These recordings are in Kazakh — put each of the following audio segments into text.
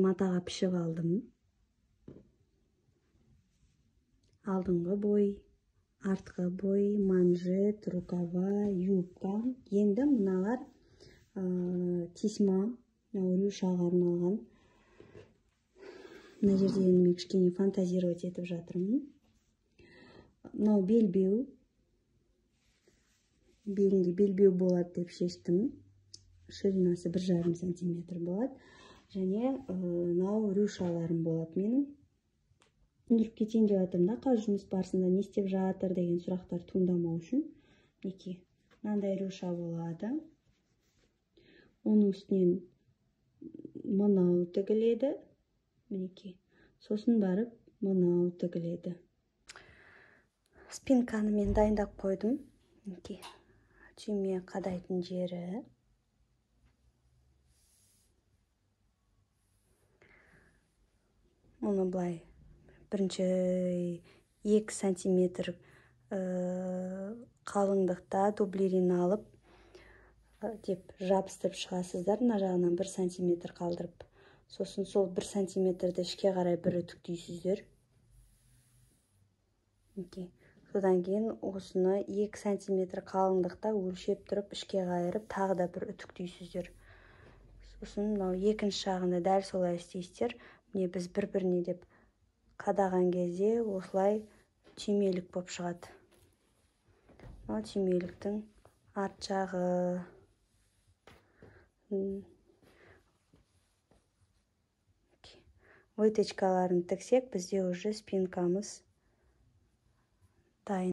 матаға пішіп алдым. Алдыңғы бой, артқы бой, манжет, рукава, юбка. Енді мыналар тесьма, мынау рюшаға арналған. Мына жерде енді мен кішкене фантазировать етіп жатырмын. Мынау белбеу. Белінде белбеу болады деп шештім. Ширинасы 1,5 сантиметр болады. Және мынау рюшаларым болады менің. Түсіндіріп кетейін деп жатырмын да, қазір жұмыс барысында не істеп жатыр деген сұрақтар туындамау үшін. Мінекей, мынандай рюша болады. Оның үстінен мынау тігіледі. Мінекей. Сосын барып мынау тігіледі. Спинканы мен дайындап қойдым. Мінекей, түйме қадайтын жері. Мұны былай бірінші 2 сантиметр қалыңдықта дублерин алып деп жабыстырып шығасыздар. Мына жағынан 1 сантиметр қалдырып, сосын сол 1 сантиметрді ішке қарай бір үтіктейсіздер. Мінекей. Содан кейін осыны 2 сантиметр қалыңдықта өлшеп тұрып ішке қайырып тағы да бір үтіктейсіздер. Сосын мынау екінші жағында дәл солай істейсіздер. Міне біз бір-біріне деп қадаған кезде осылай түймелік болып шығады. Мынау түймеліктің арт жағы. Выточкаларын тіксек, бізде уже спинкамыз дайын.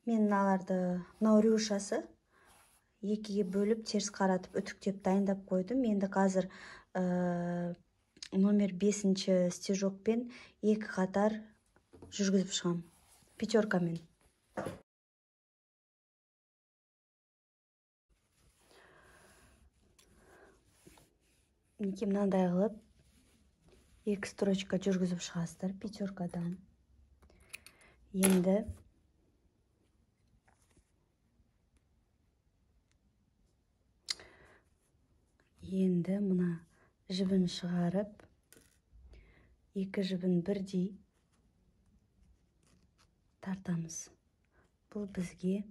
Мен мыналарды, мынау рюшасы екіге бөліп теріс қаратып үтіктеп дайындап қойдым. Енді қазір номер 5-ші стежокпен 2 қатар жүргізіп шығамын. Пятеркамен. Мінекей мынандай қылып 2 строчка жүргізіп шығасыздар пятеркадан. Енді мына жібін шығарып, 2 жібін бірдей тартамыз. Бұл бізге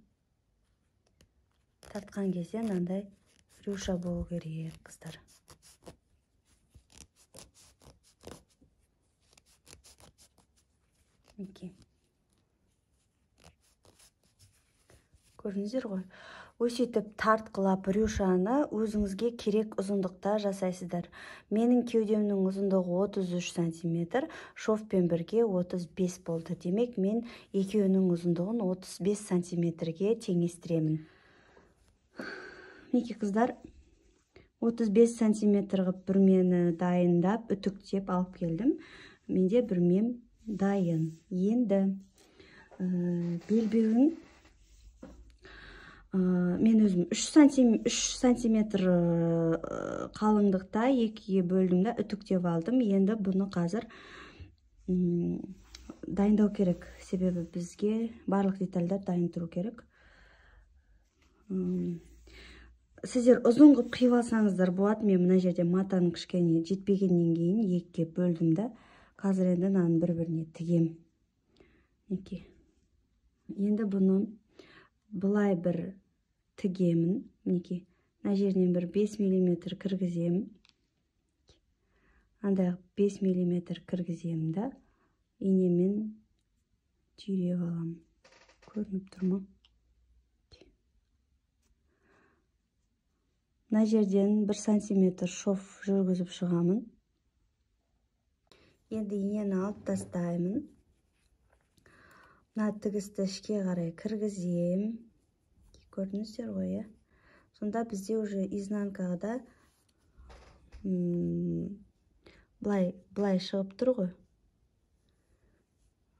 тартқан кезде мынандай рюша болу керек, қыздар. Мінекей. Көрдіңіздер ғой. Өсетіп тартқылап рюшаны өзіңізге керек ұзындықта жасайсыздар. Менің кеудемнің ұзындығы 33 сантиметр, шовпен бірге 35 болды. Демек, мен екеуінің ұзындығын 35 сантиметрге теңестіремін. Мінекей қыздар, 35 сантиметр қылып бүрмені дайындап, үтіктеп алып келдім. Менде бүрмем дайын. Енді белбеуін мен өзім 3 сантиметр қалыңдықта екіге бөлдім да үтіктеп алдым. Енді бұны қазір дайындау керек, себебі бізге барлық детальдар дайын тұру керек. Сіздер ұзын қылып қиып алсаңыздар болады. Мен мына жерде матаның кішкене жетпегеннен кейін екіге бөлдім да, қазір енді мынаны бір-біріне тігем. Мінекей. Енді бұны былай бір тігемін. Мінекей, мына жерінен бір 5 миллиметр кіргіземін. Андай 5 миллиметр кіргіземін да, инемен түйреп аламын. Көрініп тұр ма? Мына жерден 1 сантиметр шов жүргізіп шығамын. Енді инені алып тастаймын. Мына тігісті ішке қарай кіргізем. Көрдіңіздер ғой, иә? Сонда бізде уже изнанкада былай шығып тұр ғой.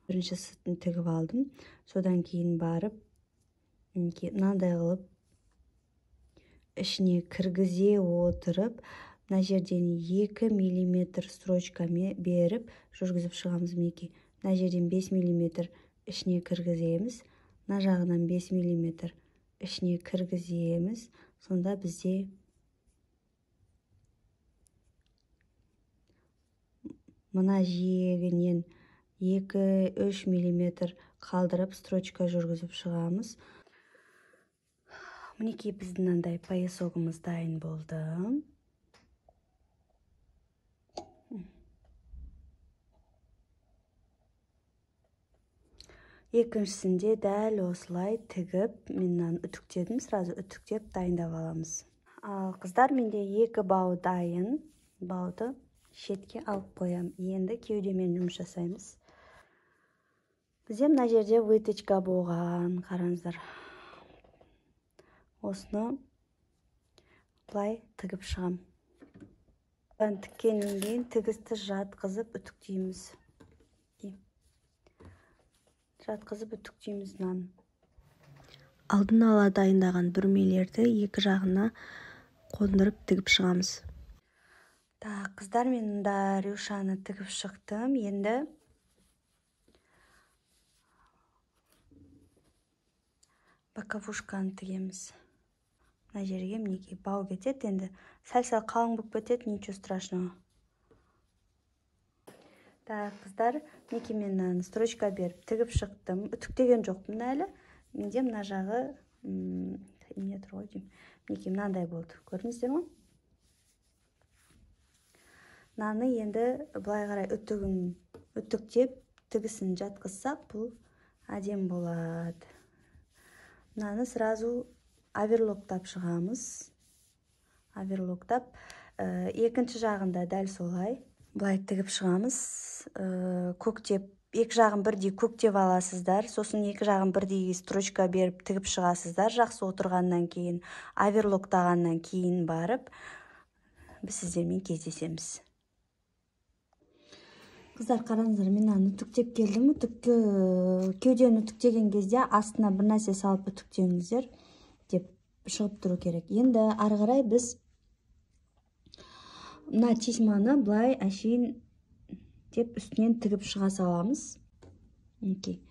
Бірінші сыртын тігіп алдым. Содан кейін барып мынандай қылып ішіне кіргізе отырып, мына жерден 2 миллиметр строчкамен беріп жүргізіп шығамыз. Мінекей, мына жерден 5 миллиметр ішіне кіргіземіз, мына жағынан 5 миллиметр ішіне кіргіземіз. Сонда бізде Мына жиегінен 2-3 миллиметр қалдырып строчка жүргізіп шығамыз. Мінекей біздің мынандай поясогымыз дайын болды. Екіншісінде дәл осылай тігіп, мен мынаны үтіктедім, сразу үтіктеп дайындап аламыз. Ал қыздар, менде 2 бау дайын. Бауды шетке алып қоям. Енді кеудемен жұмыс жасаймыз. Бізде мына жерде выточка болған, қараңыздар. Осыны былай тігіп шығам. Тіккеннен кейін тігісті жатқызып үтіктейміз. Жатқызып үтіктейміз мынаны. Алдын ала дайындаған бүрмелерді екі жағына қондырып тігіп шығамыз. Так, қыздар, мен мында рюшаны тігіп шықтым. Енді боковушканы тігеміз. Мына жерге мінекей бау кетеді. Енді сәл-сәл қалың болып кетеді, ничего страшного. Так, қыздар, мінекей мен мынаны строчка беріп тігіп шықтым. Үтіктеген жоқпын әлі. Менде мына жағы ине тұр ғой деймін. Мінекей мынандай болды. Көрдіңіздер ме? Мынаны енді былай қарай үтігін үтіктеп, тігісін жатқызсақ, бұл әдемі болады. Мынаны сразу оверлоктап шығамыз. Оверлоктап, екінші жағында дәл солай былай тігіп шығамыз. Көктеп, екі жағын бірдей көктеп аласыздар, сосын екі жағын бірдей строчка беріп тігіп шығасыздар. Жақсы отырғаннан кейін, оверлоктағаннан кейін барып біз сіздермен кездесеміз. Қыздар, қараңыздар, мен мынаны үтіктеп келдім. Үтікті кеудені үтіктеген кезде астына бір нәрсе салып үтіктеңіздер деп шығып тұру керек. Енді ары қарай біз мына тесьманы былай әшейін деп үстінен тігіп шыға саламыз. Мінекей.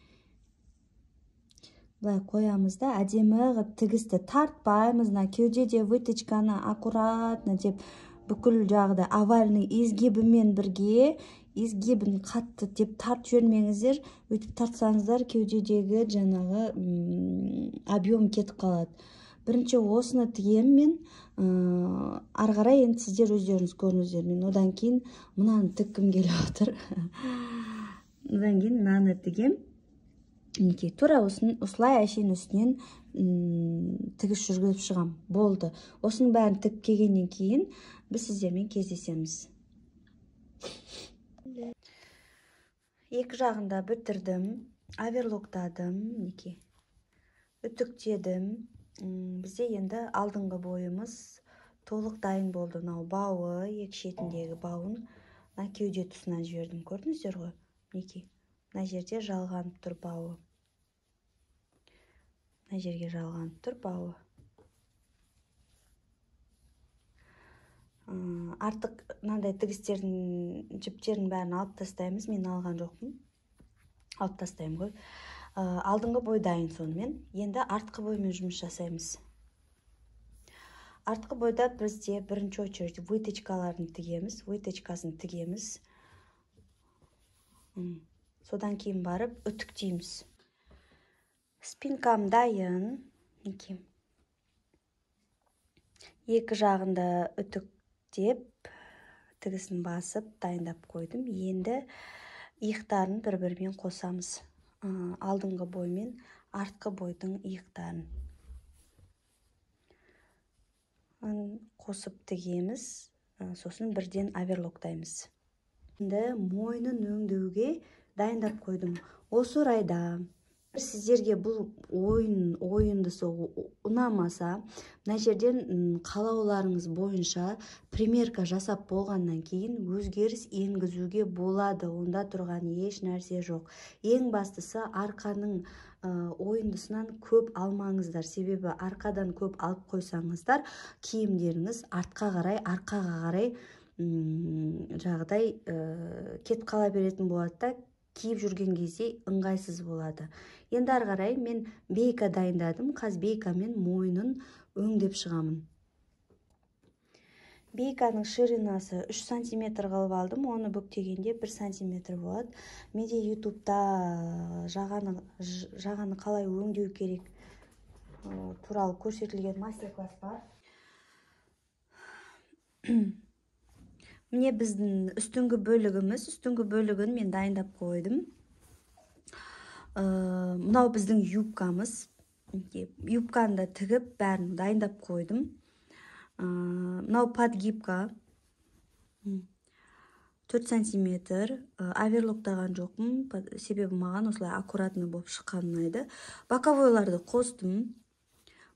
Былай қоямыз да, әдемі қылып тігісті тартпаймыз. Мына кеудеде выточканы аккуратно деп бүкіл жағда овальный изгибімен бірге, изгибін қатты деп тартып жібермеңіздер. Өйтіп тартсаңыздар кеудедегі жаңағы объем кетіп қалады. Бірінші осыны тігемін мен, ары қарай енді сіздер өздеріңіз көріңіздер. Мен одан кейін мынаны тіккім келіп отыр. Одан кейін мынаны тігем. Мінекей, тура осылай әшейін үстінен тігіс жүргізіп шығам. Болды. Осының бәрін тігіп келгеннен кейін біз сіздермен кездесеміз. Екі жағында бітірдім, оверлоктадым, мінекей. Үтіктедім. Бізде енді алдыңғы бойымыз толық дайын болды. Мынау бауы, екі шетіндегі бауын мына кеуде тұсынан жібердім, көрдіңіздер ғой. Мінекей, мына жерде жалғанып тұр бауы. Мына жерге жалғанып тұр бауы. Артық мынандай тігістердің, жіптердің бәрін алып тастаймыз. Мен алған жоқпын. Алып тастаймын ғой. Алдыңғы бой дайын сонымен. Енді артқы боймен жұмыс жасаймыз. Артқы бойда бізде бірінші очередь выточкаларын тігеміз, выточкасын тігеміз. Содан кейін барып үтіктейміз. Спинкам дайын. Мінекей. Екі жағында үтіктеп, тігісін басып дайындап қойдым. Енді иықтарын бір-бірімен қосамыз. Алдыңғы бой мен артқы бойдың иықтарын қосып тігеміз, сосын бірден оверлоктаймыз. Енді мойнын өңдеуге дайындап қойдым. Осы орайда сіздерге бұл ойындысы ұнамаса, мына жерден қалауларыңыз бойынша примерка жасап болғаннан кейін өзгеріс енгізуге болады. Онда тұрған еш нәрсе жоқ. Ең бастысы арқаның ойындысынан көп алмаңыздар. Себебі арқадан көп алып қойсаңыздар, киімдеріңіз артқа қарай, арқаға қарай жағдай кетіп қала беретін болады да, киіп жүрген кезде ыңғайсыз болады. Енді ары қарай мен бейка дайындадым. Қазір бейкамен мойнын өңдеп шығамын. Бейканың ширинасы 3 сантиметр қылып алдым, оны бүктегенде 1 сантиметр болады. Менде ютубта жағаны қалай өңдеу керек туралы көрсетілген мастер-класс бар. Міне біздің үстіңгі бөлігіміз, үстіңгі бөлігін мен дайындап қойдым. Мынау біздің юбкамыз. Юбканы да тігіп, бәрін дайындап қойдым. Мынау подгибка 4 сантиметр, оверлоктаған жоқпын, себебі маған осылай аккуратно болып шыққан ұнайды. Боковойларды қостым.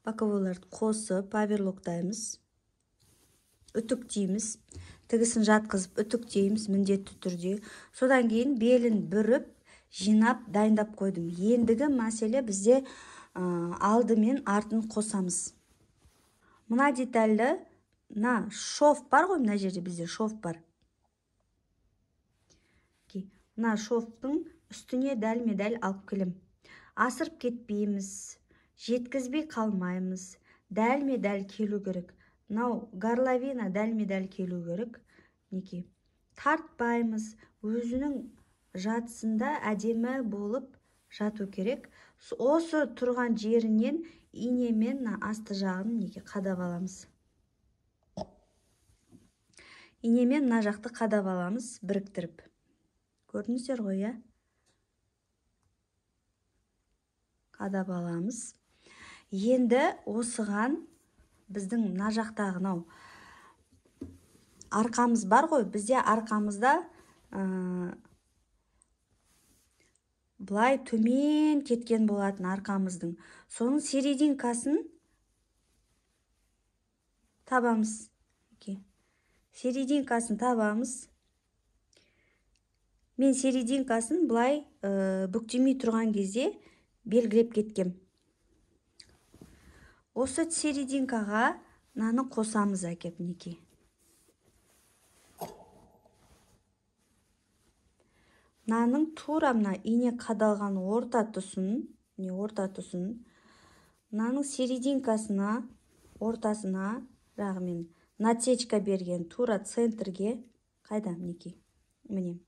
Боковойларды қосып оверлоктаймыз, үтіктейміз, тігісін жатқызып үтіктейміз міндетті түрде. Содан кейін белін бүріп, жинап дайындап қойдым. Ендігі мәселе бізде алды мен артын қосамыз. Мына детальді, мына шов бар ғой, мына жерде бізде шов бар. Мына шовтың үстіне дәлме-дәл алып келем. Асырып кетпейміз, жеткізбей қалмаймыз. Дәлме-дәл келу керек. Мынау горловина дәлме-дәл келу керек. Мінекей, тартпаймыз, өзінің жатысында әдемі болып жату керек. Осы тұрған жерінен инемен мына асты жағын неге қадап аламыз. Инемен мына жақты қадап аламыз, біріктіріп. Көрдіңіздер ғой, иә? Қадап аламыз. Енді осыған біздің мына жақтағы мынау арқамыз бар ғой, бізде арқамызда былай төмен кеткен болатын арқамыздың. Соның серединкасын табамыз. Серединкасын табамыз. Мен серединкасын былай бүктемей тұрған кезде белгілеп кеткем. Осы серединкаға мынаны қосамыз әкеп, мінекей. Мынаның тура мына ине қадалған орта тұсын, міне орта тұсын, мынаның серединкасына, ортасына, жағымен насечка берген тура центрге, қайда, мінекей, міне.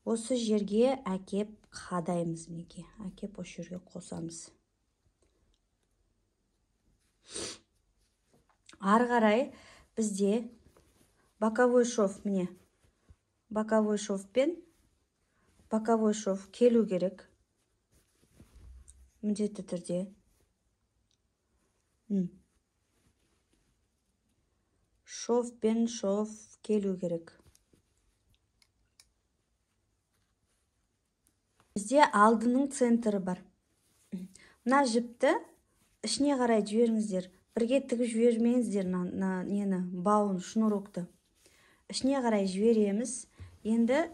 Осы жерге әкеп қадаймыз, мінекей, әкеп осы жерге қосамыз. Ары қарай бізде боковой шов, міне, боковой шовпен боковой шов келу керек міндетті түрде. Шов пен шов келу керек. Бізде алдының центрі бар. Мына жіпті ішіне қарай жіберіңіздер. Бірге тігіп жібермеңіздер мына нені, бауын, шнурокты. Ішіне қарай жібереміз. Енді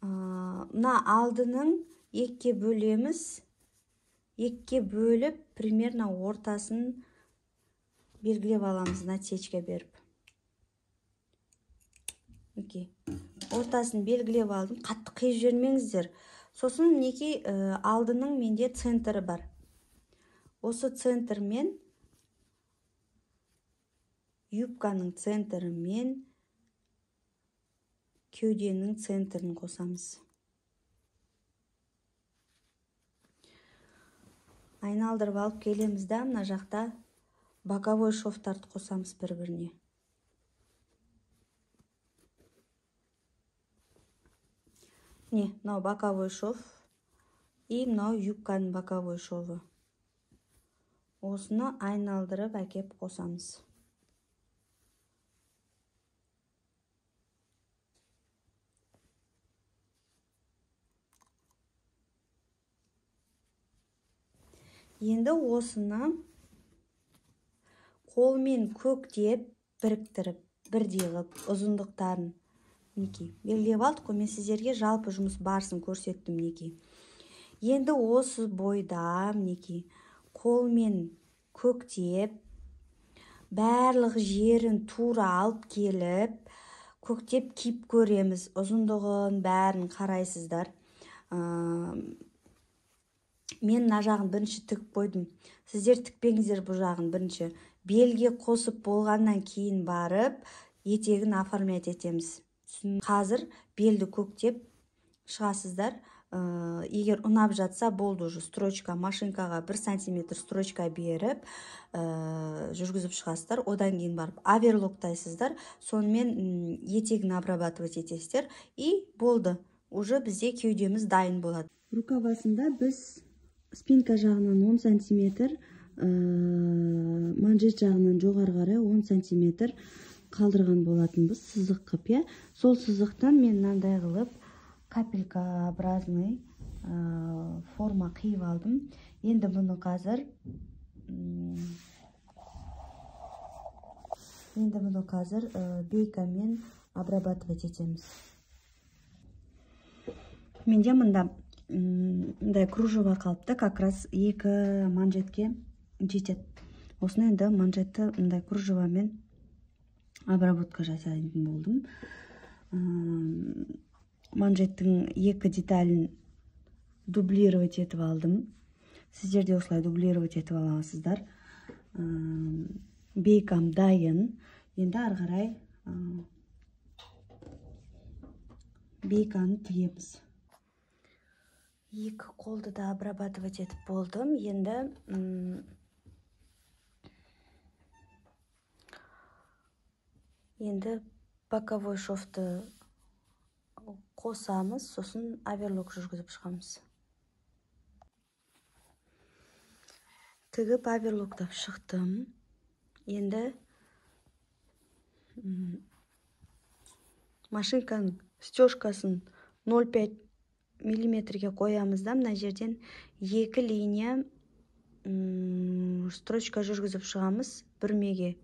мына алдының екіге бөлеміз. Екіге бөліп, примерно ортасын белгілеп аламыз, насечка беріп. Окей. Ортасын белгілеп алдым. Қатты қиып жібермеңіздер. Сосын мінекей алдының менде центрі бар. Осы центрмен, юбканың центрімен кеуденің центрін қосамыз. Айналдырып алып келеміз да, мына жақта боковой шовтарды қосамыз бір-біріне. Міне, мынау боковой шов и мынау юбканың боковой шовы. Осыны айналдырып әкеп қосамыз. Енді осыны қолмен көктеп біріктіріп, бірдей қылып ұзындықтарын мінекей белгілеп алдық қой. Мен сіздерге жалпы жұмыс барысын көрсеттім мінекей. Енді осы бойда мінекей қолмен көктеп барлық жерін тура алып келіп көктеп киіп көреміз. Ұзындығын бәрін қарайсыздар. Мен мына жағын бірінші тігіп қойдым. Сіздер тікпеңіздер бұл жағын бірінші. Белге қосып болғаннан кейін барып етегін оформлять етеміз. Қазір белді көктеп шығасыздар. Егер ұнап жатса, болды, уже строчка машинкаға 1 сантиметр строчка беріп, жүргізіп шығасыздар. Одан кейін барып оверлоктайсыздар. Сонымен етегін обрабатывать етесіздер. И болды. Уже бізде кеудеміз дайын болады. Рукавасында біз спинка жағынан 10 сантиметр, манжет жағынан жоғары қарай 10 сантиметр қалдырған болатынбыз сызық қып, иә. Сол сызықтан мен мынандай қылып капелькообразный форма қиып алдым. Енді бұны қазір бейкамен обрабатывать етеміз. Менде мында мындай кружево қалыпты, как раз 2 манжетке жетеді. Осыны енді манжетті мындай кружевамен обработка жасайтын болдым. Манжеттің 2 деталін дублировать етіп алдым. Сіздер де осылай дублировать етіп аласыздар. Бейкам дайын. Енді ары қарай бейканы тігеміз. 2 қолды да обрабатывать етіп болдым. Енді боковой шовты қосамыз, сосын оверлок жүргізіп шығамыз. Тігіп оверлоктап шықтым. Енді машинканың стежкасын 0,5 миллиметрге қоямыз да, мына жерден 2 линия строчка жүргізіп шығамыз бүрмеге.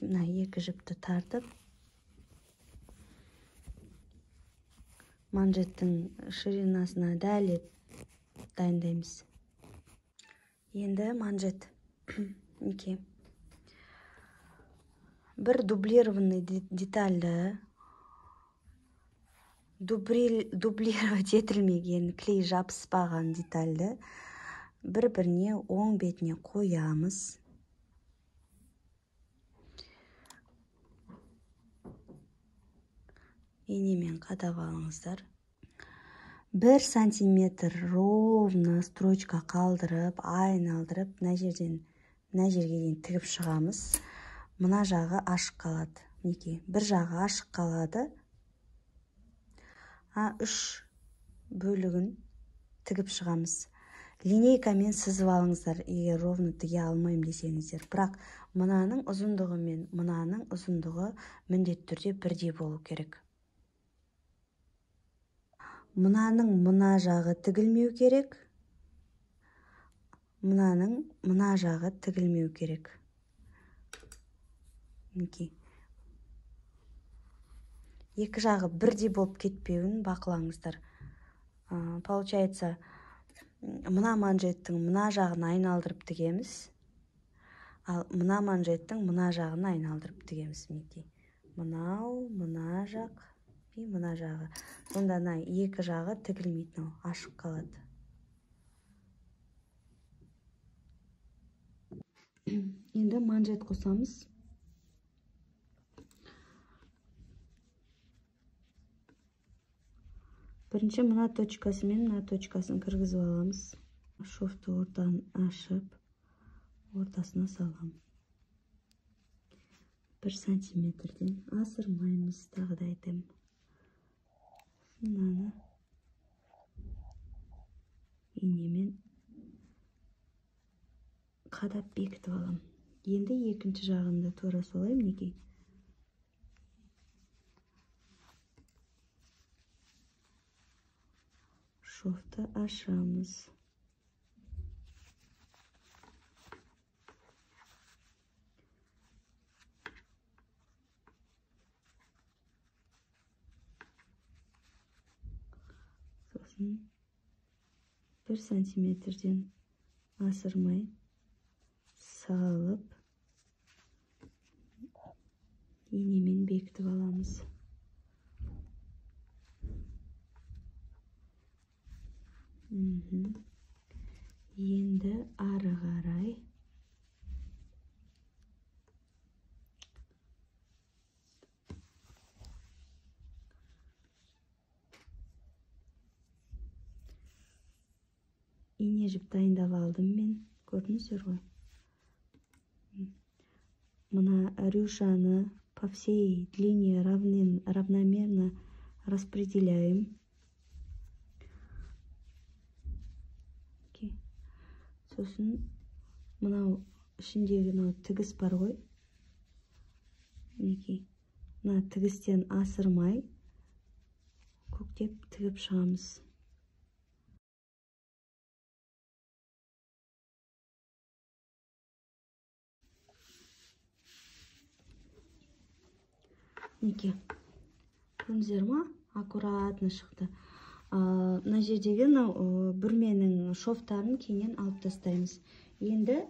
Мына 2 жіпті тартып, манжеттің ширинасына дәл дайындаймыз. Енді манжет. Мінекей. Бір дублированный детальді дублировать етілмеген, клей жабыспаған детальді бір-біріне оң бетіне қоямыз. Инемен қадап алыңыздар. 1 сантиметр ровно строчка қалдырып, айналдырып, мына жерден мына жерге дейін тігіп шығамыз. Мына жағы ашық қалады. Мінекей, бір жағы ашық қалады. 3 бөлігін тігіп шығамыз. Линейкамен сызып алыңыздар, егер ровно тіге алмаймын десеңіздер. Бірақ мынаның ұзындығы мен мынаның ұзындығы міндетті түрде бірдей болу керек. Мынаның мына жағы тігілмеу керек. Мынаның мына жағы тігілмеу керек. Мінекей. Екі жағы бірдей болып кетпеуін бақылаңыздар. Получается, мына манжеттің мына жағын айналдырып тігеміз. Ал мына манжеттің мына жағын айналдырып тігеміз. Мінекей. Мынау, мына жақ и мына жағы. Сонда мына екі жағы тігілмейді, мынау ашық қалады. Енді манжет қосамыз. Бірінші мына точкасы мен мына точкасын кіргізіп аламыз. Шовты ортаны ашып, ортасына саламын. 1 сантиметрден асырмаймыз, тағы да айтамын. Мынаны инемен қадап бекітіп аламын. Енді екінші жағында тура солай, мінекей. Шовты ашамыз. Сосын 1 сантиметрден асырмай салып инемен бекітіп аламыз. Енді ары қарай Ине жіп дайындап алдым мен, көрдіңіздер ғой. Мына рюшаны по всей длине равномерно распределяем. Сосын мынау ішіндегі мынау тігіс бар ғой. Мінекей, мына тігістен асырмай көктеп тігіп шығамыз. Мінекей, көрдіңіздер ма? Аккуратно шықты. Мына жердегі мынау бүрменің шовтарын кейіннен алып тастаймыз. Енді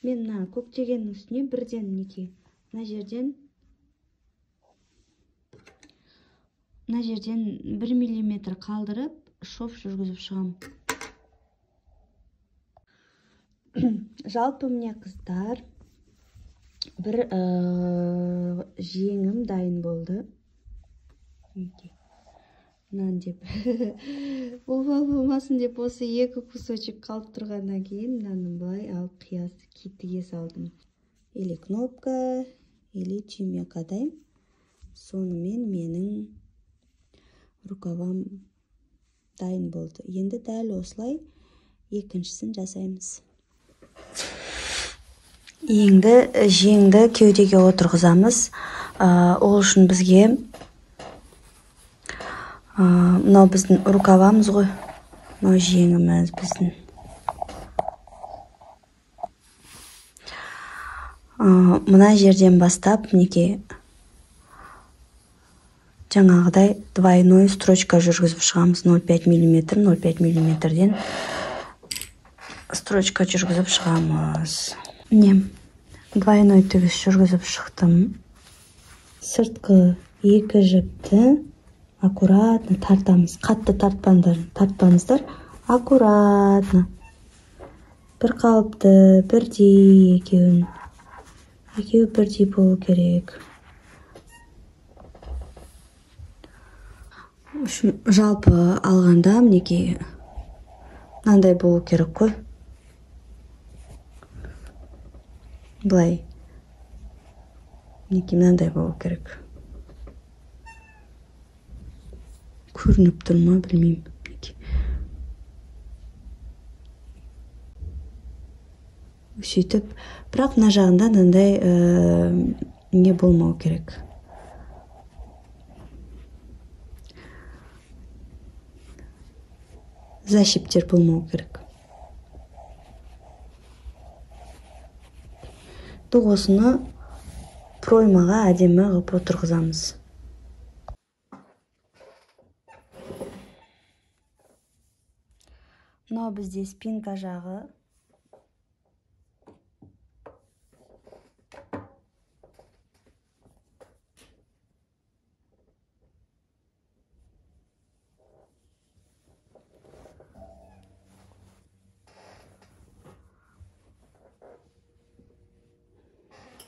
мен мына көктегеннің үстіне бірден мінекей мына жерден 1 миллиметр қалдырып шов жүргізіп шығамын. Жалпы міне қыздар, бір жеңім дайын болды. Мынаны деп обал болмасын деп осы екі кусочек қалып тұрғаннан кейін мынаны былай алып қиясты тіге салдым. Или кнопка, или түйме қадаймын. Сонымен менің рукавам дайын болды. Енді дәл осылай екіншісін жасаймыз. Енді жеңді кеудеге отырғызамыз. Ол үшін бізге мынау біздің рукавамыз ғой, мынау жеңіміз біздің. Мына жерден бастап мінекей жаңағыдай двойной строчка жүргізіп шығамыз. 0,5 миллиметр, 0,5 миллиметрден строчка жүргізіп шығамыз. Міне, двойной тігіс жүргізіп шықтым. Сыртқы екі жіпті аккуратно тартамыз. Қатты тартпаңыздар, аккуратно. Бір қалыпты, бірдей екеуін. Екеуі бірдей болу керек. Жалпы алғанда мінекей мынандай болу керек қой. Былай мінекей мынандай болу керек. Көрініп тұр ма білмеймін. Сөйтіп, бірақ мына жағында мынандай не болмау керек. Защиптер болмау керек. Осыны проймаға әдемі қылып отырғызамыз. Мынау бізде спинка жағы.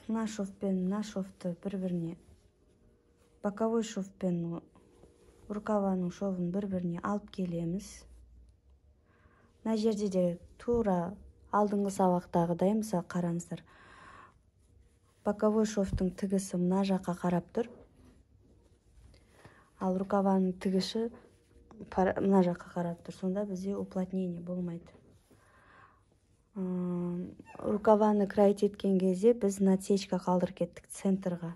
Мына шов пен мына шовты бір-біріне, боковой шов пен рукаваның шовын бір-біріне алып келеміз. Мына жерде де тура алдыңғы сабақтағыдай, мысалы қараңыздар, боковой шовтың тігісі мына жаққа қарап тұр, ал рукаваның тігісі мына жаққа қарап тұр. Сонда бізде уплотнение болмайды. Рукаваны крайт еткен кезде біз насечка қалдырып кеттік центрға.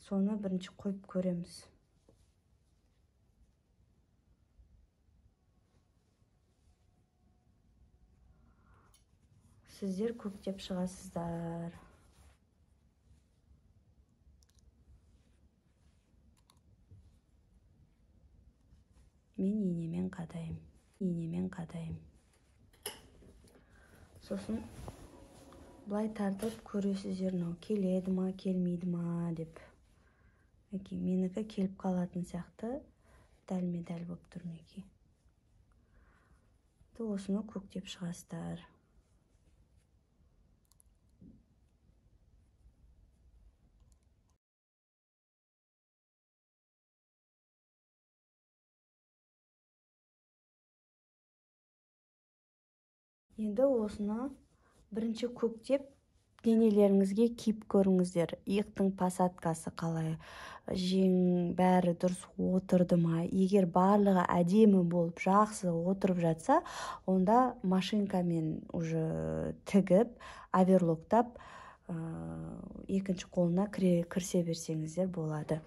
Соны бірінші қойып көреміз. Сіздер көктеп шығасыздар. Мен инемен қадаймын. Инемен қадаймын. Сосын былай тартып көресіздер, мынау келеді ма, келмейді ма деп. Мінекей, менікі келіп қалатын сияқты, дәлме-дәл болып тұр мінекей. Осыны көктеп шығасыздар. Енді осыны бірінші көктеп, денелеріңізге киіп көріңіздер. Иықтың посадкасы қалай, жең бәрі дұрыс отырды ма? Егер барлығы әдемі болып, жақсы отырып жатса, онда машинкамен уже тігіп, оверлоктап, екінші қолына кірісе берсеңіздер болады.